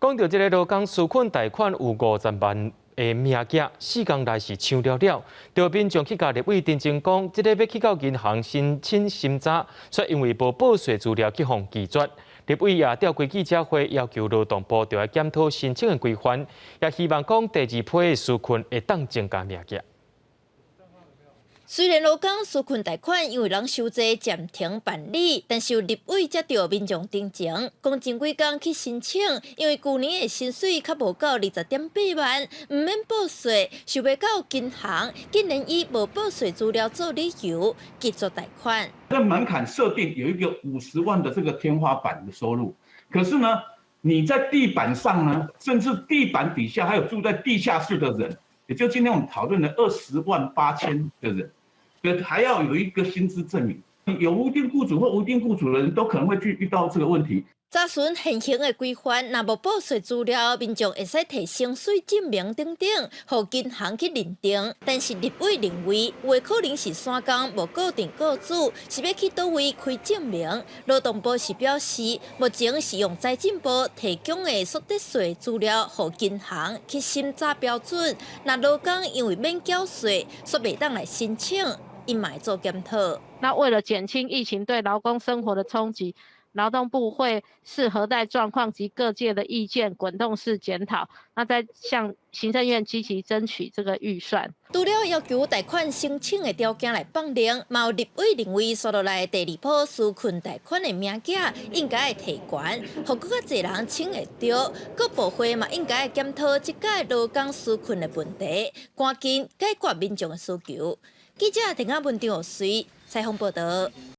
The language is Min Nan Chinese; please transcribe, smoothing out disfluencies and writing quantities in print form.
講到這个勞工紓困貸款有50萬的名額，4工內是搶了了。著民眾去共立委陳情講，這个欲去到銀行申請審查，卻因為無報稅資料去予拒絕。立委也召開記者會，要求勞動部著愛檢討申請的規範，也希望講第二批的紓困會當增加名額。雖然勞工紓困貸款因為人傷濟暫停辦理，但是有立委接著民眾陳情，講前幾工去申請，因為舊年的薪水較無夠20.8萬，毋免報稅，想袂到銀行竟然以無報稅資料做理由拒絕貸款。這門檻設定有一個50萬的這個天花板的收入，可是呢，你在地板上呢，甚至地板底下還有住在地下室的人，也就今天我們討論的20萬8千的人。還要有一個薪資證明，有無定僱主或無定僱主的人都可能會去遇到這個問題。查詢現行的規範，若無報稅資料，民眾會使提薪水證明等等，予銀行去認定。但是立委認為，有的可能是散工無固定僱主，是欲去佗位開證明？勞動部是表示，目前是用財政部提供的所得稅資料，予銀行去審查標準。若勞工因為免繳稅，煞袂當來申請，伊嘛會做檢討。那為了減輕疫情對勞工生活的衝擊，勞動部會視核貸狀況及各界的意見，滾動式檢討。那再向行政院積極爭取這個預算。除了要求貸款申請的條件來放寬，嘛有立委認為，紲落來第二波紓困貸款的名額應該會提懸，予閣較濟人請會著。各部會嘛應該檢討這屆勞工紓困的問題，趕緊解決民眾的需求。記者陳亞文、張學水採訪報導。